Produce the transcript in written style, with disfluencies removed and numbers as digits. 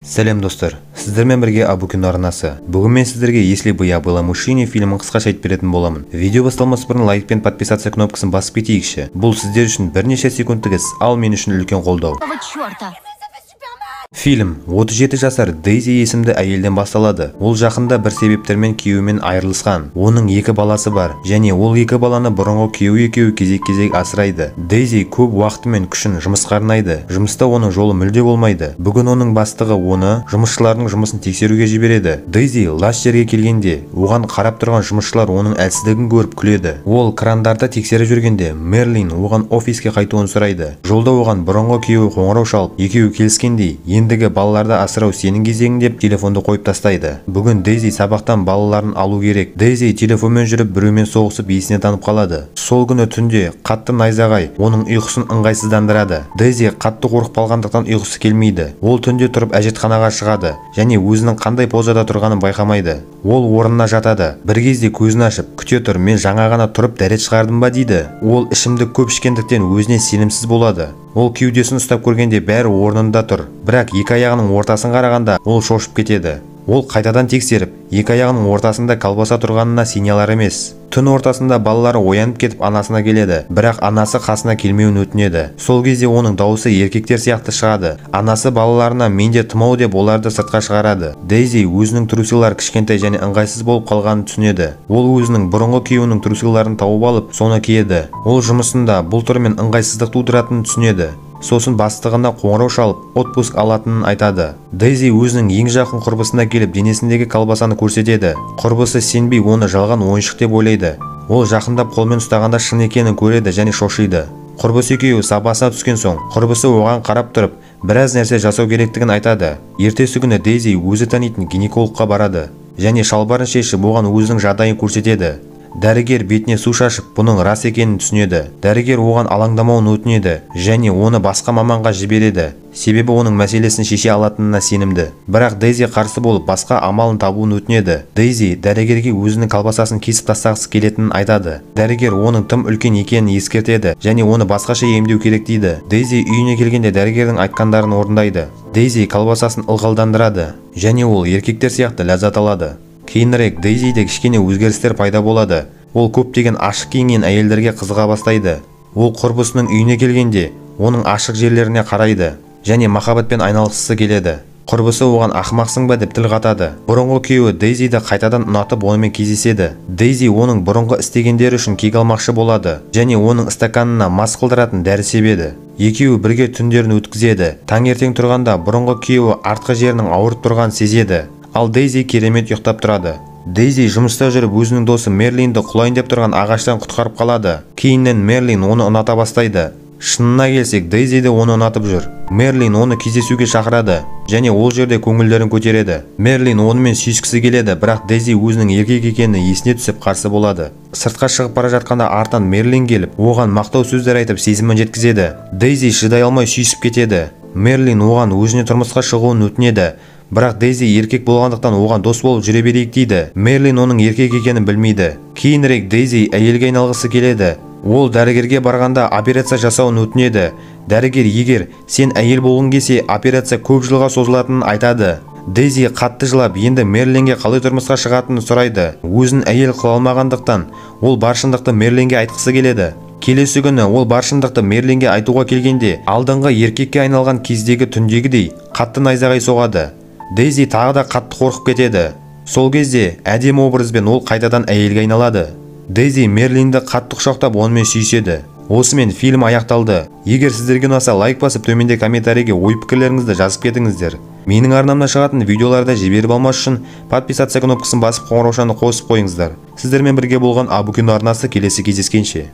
Сәлем, достар! Сіздермен бірге Абукино арнасы. Бүгін мен сіздерге «Если бы я была мужчиной» фильмін қысқаша айтып беретін боламын. Видео басталмас бұрын лайк пен подписаться кнопкасын басып кетейікші. Бұл сіздер үшін бірнеше секундтық іс, ал мен үшін үлкен қолдау. Какого черта? Фильм 37 жасар Дейзи есімді әйелден басталады. Ол жақында бір себептермен күйеуімен айырылысқан. Оның екі баласы бар және ол екі баланы бұрынғы күйеуі екеуі кезек-кезек асырайды. Дейзи көп уақыты мен күшін жұмысқа арнайды. Жұмыста оның жолы мүлде болмайды. Бүгін оның бастығы оны жұмысшылардың жұмысын тексеруге жібереді. Дейзи лас жерге келгенде, оған қарап тұрған жұмысшылар оның әлсіздігін көріп күледі. Ол крандарды тексеріп жүргенде, Мерлин оған офиске қайтуын сұрайды. Жолда оған бұрынғы күйеуі қоңырау шалып, екеуі келіскендей, ендігі балаларды асырау сенің кезегің деп, телефонды қойып тастайды. Бүгін Дейзи сабақтан балаларын алу керек. Дейзи телефонмен жүріп, біреумен соғысып, есіне танып қалады. Сол күні түнде қатты найзағай оның ұйқысын ыңғайсыздандырады. Дейзи қатты қорқып қалғандықтан, ұйқысы келмейді. Ол түнде тұрып, әжетханаға шығады және өзінің қандай позада тұрғанын байқамайды. Ол орнына жатады. Бір кезде көзін ашып, «Күте тұр, мен жаңа ғана тұрып, дәрет шығардым ба?» дейді. Ол ішімдік көп ішкендіктен, өзіне сенімсіз болады. Ол кеудесін ұстап көргенде, бәрі орнында тұр, бірақ екі аяғының ортасын қарағанда, ол шошып кетеді. Ол қайтадан тексеріп, екі аяғының ортасында колбаса тұрғанына сене алар емес. Түн ортасында балалары оянып кетіп, анасына келеді, бірақ анасы қасына келмеуін өтінеді. Сол кезде оның дауысы еркектер сияқты шығады. Анасы балаларына «Менде тұмау» деп, оларды сыртқа шығарады. Дейзи өзінің трусилары кішкентай және ыңғайсыз болып қалғанын түсінеді. Ол өзінің бұрынғы күйеуінің трусиларын тауып алып, соны киеді. Ол жұмысында бұл түрімен ыңғайсыздық тудыратынын түсінеді. Сосын бастығына қоңырау шалып, отпуск алатынын айтады. Дейзи өзінің ең жақын құрбысына келіп, денесіндегі колбасаны көрсетеді. Құрбысы сенбей, оны жалған ойыншық деп ойлайды. Ол жақындап, қолмен ұстағанда, шын екенін көреді және шошиды. Құрбысы екеуі сабасына түскен соң, құрбысы оған қарап тұрып, біраз нәрсе жасау керектігін айтады. Ертесі күні Дейзи өзі танитын гинекологқа барады және шалбарын шешіп, оған өзінің жағдайын көрсетеді. Дәрігер бетіне су шашып, бұның рас екенін түсінеді. Дәрігер оған алаңдамауын өтінеді және оны басқа маманға жібереді, себебі оның мәселесін шеше алатынына сенімді. Бірақ Дейзи қарсы болып, басқа амалын табуын өтінеді. Дейзи дәрігерге өзінің колбасасын кесіп тастағысы келетінін айтады. Дәрігер оның тым үлкен екенін ескертеді және оны басқаша емдеу керек дейді. Дейзи үйіне келгенде, дәрігердің айтқандарын орындайды. Дейзи колбасасын ылғалдандырады және ол еркектер сияқты ләззат алады. Кейінірек Дейзиде кішкене өзгерістер пайда болады. Ол көптеген ашық киінген әйелдерге қызыға бастайды. Ол құрбысының үйіне келгенде, оның ашық жерлеріне қарайды және махаббатпен айналысқысы келеді. Құрбысы оған «Ақымақсың ба?» деп тіл қатады. Бұрынғы күйеуі Дейзиді қайтадан ұнатып, онымен кездеседі. Дейзи оның бұрынғы істегендері үшін кек алмақшы болады және оның стаканына мас қылдыратын дәрі себеді. Екеуі бірге түндерін өткізеді. Таңертең тұрғанда, бұрынғы күйеуі артқы жерінің ауырып тұрғанын сезеді, ал Дейзи керемет ұйықтап тұрады. Дейзи жұмыста жүріп, өзінің досы Мерлинді құлайын деп тұрған ағаштан құтқарып қалады. Кейіннен Мерлин оны ұната бастайды. Шынына келсек, Дейзи де оны ұнатып жүр. Мерлин оны кездесуге шақырады және ол жерде көңілдерін көтереді. Мерлин онымен сүйіскісі келеді, бірақ Дейзи өзінің еркек екені есіне түсіп, қарсы болады. Сыртқа шығып бара жатқанда, артынан Мерлин келіп, оған мақтау сөздер айтып, сезімін жеткізеді. Дейзи шыдай алмай сүйісіп кетеді. Мерлин оған өзіне тұрмысқа шығуын өтінеді, бірақ Дейзи еркек болғандықтан, оған дос болып жүре берейік дейді. Мерлин оның еркек екенін білмейді. Кейінірек Дейзи әйелге айналғысы келеді. Ол дәрігерге барғанда, операция жасауын өтінеді. Дәрігер егер сен әйел болғың келсе, операция көп жылға созылатынын айтады. Дейзи қатты жылап, енді Мерлинге қалай тұрмысқа шығатынын сұрайды. Өзін әйел қыла алмағандықтан, ол бар шындықты Мерлинге айтқысы келеді. Келесі күні ол бар шындықты Мерлинге айтуға келгенде, алдыңғы еркекке айналған кездегі түндегідей қатты найзағай соғады. Дейзи тағы да қатты қорқып кетеді. Сол кезде әдемі образбен ол қайтадан әйелге айналады. Дейзи Мерлинді қатты құшақтап, онымен сүйіседі. Осымен фильм аяқталды. Егер сіздерге ұнаса, лайк басып, төменде комментарийге ой пікірлеріңізді жазып кетіңіздер. Менің арнамнан шығатын видеоларды жіберіп алмас үшін, подписаться кнопкасын басып, қоңыраушаны қосып қойыңыздар. Сіздермен бірге болған Абукино арнасы. Келесі кездескенше!